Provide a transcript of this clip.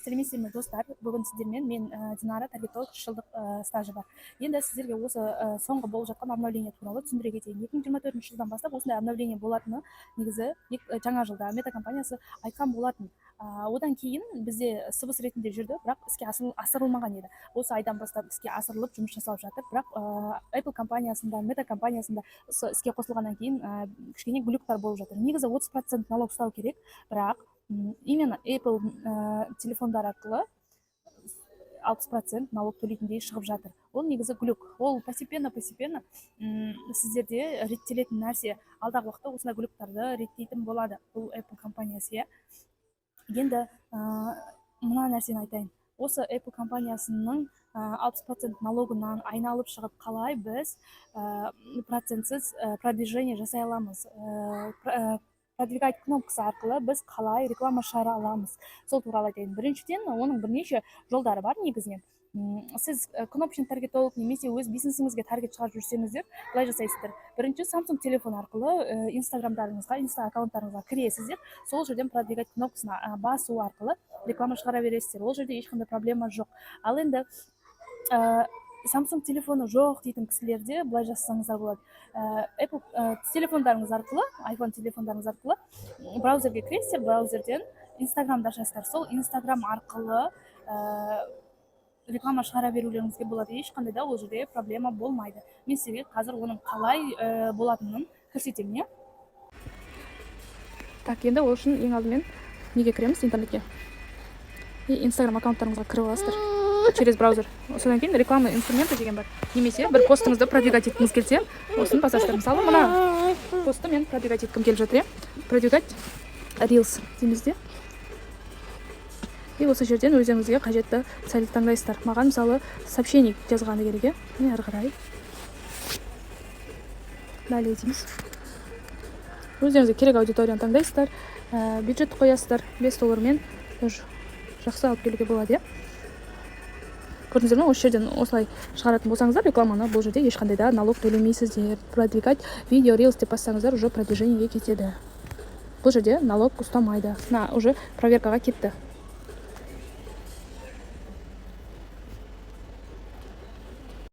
Сәлеметсіздер ме, достар! Бүгін сіздермен мен, Динара, таргетолог, 3 жылдық стажы бар. Енді сіздерге осы соңғы болып жатқан обновление туралы түсіндіре кетейін. 2024 жылдан бастап осындай обновление болатыны негізі жаңа жылда Мета компаниясы айтқан болатын. Одан кейін бізде сыбыс ретінде жүрді, бірақ іске асырылмаған еді. Осы айдан бастап іске асырылып, жұмыс жасалып жатыр. Бірақ Apple компаниясында, Мета компаниясында осы іске қосылғаннан кейін кішкене глюктар болып жатыр. Негізі 30% налог ұстау керек, бірақ именно Apple телефондар арқылы 60% налог төлейтіндей шығып жатыр. Ол негізі глюк, ол постепенно, постепенно сіздерде реттелетін нәрсе. Алдағы уақытта осындай глюктарды реттейтін болады бұл Apple компаниясы, иә. Енді мына нәрсені айтайын: осы Apple компаниясының 60% налогынан айналып шығып, қалай біз процентсіз продвижение жасай аламыз, продвигать кнопкасы арқылы біз қалай реклама шығара аламыз, сол туралы айтайын. Біріншіден, оның бірнеше жолдары бар негізінен. Сіз кнопочный таргетолог немесе өз бизнесіңізге таргет шығарып жүрсеңіздер, былай жасайсыздар: бірінші, Samsung телефон арқылы инстаграмдарыңызға, инста аккаунттарыңызға кіресіздер, сол жерден продвигать кнопкасына басу арқылы реклама шығара бересіздер. Ол жерде ешқандай проблема жоқ. Ал енді Samsung телефоны жоқ дейтін кісілерде былай жасасаңыздар болады: Apple телефондарыңыз арқылы, iPhone телефондарыңыз арқылы браузерге кіресіздер, браузерден Инстаграмды ашасыздар, сол Инстаграм арқылы реклама шығара берулеріңізге болады. Ешқандай да ол жерде проблема болмайды. Мен сізге қазір оның қалай болатынын көрсетемін, иә. Так, енді ол үшін ең алдымен неге кіреміз? Интернетке и Инстаграм аккаунттарыңызға кіріп аласыздар через браузер. Содан кейін «Реклама инструменты» деген бар немесе бір постыңызды продвигать еткіңіз келсе, осыны басасыздар. Мысалы, мына постты мен продвигать еткім келіп жатыр, иә. «Продвигать рилс» дейміз де, и осы жерден өздеріңізге қажетті цель таңдайсыздар. Маған, мысалы, сообщение жазғаны керек, иә. Міне, ары қарай «Далее» дейміз. Өздеріңізге керек аудиторияны таңдайсыздар, бюджет қоясыздар. 5 доллармен тоже жақсы алып келуге болады, иә. Көрдіңіздер ме, осы жерден осылай шығаратын болсаңыздар рекламаны, бұл жерде ешқандай да налог төлемейсіздер. «Продвигать видео рилс» деп бассаңыздар, уже продвижениеге кетеді, бұл жерде налог ұстамайды. Мына уже проверкаға кетті.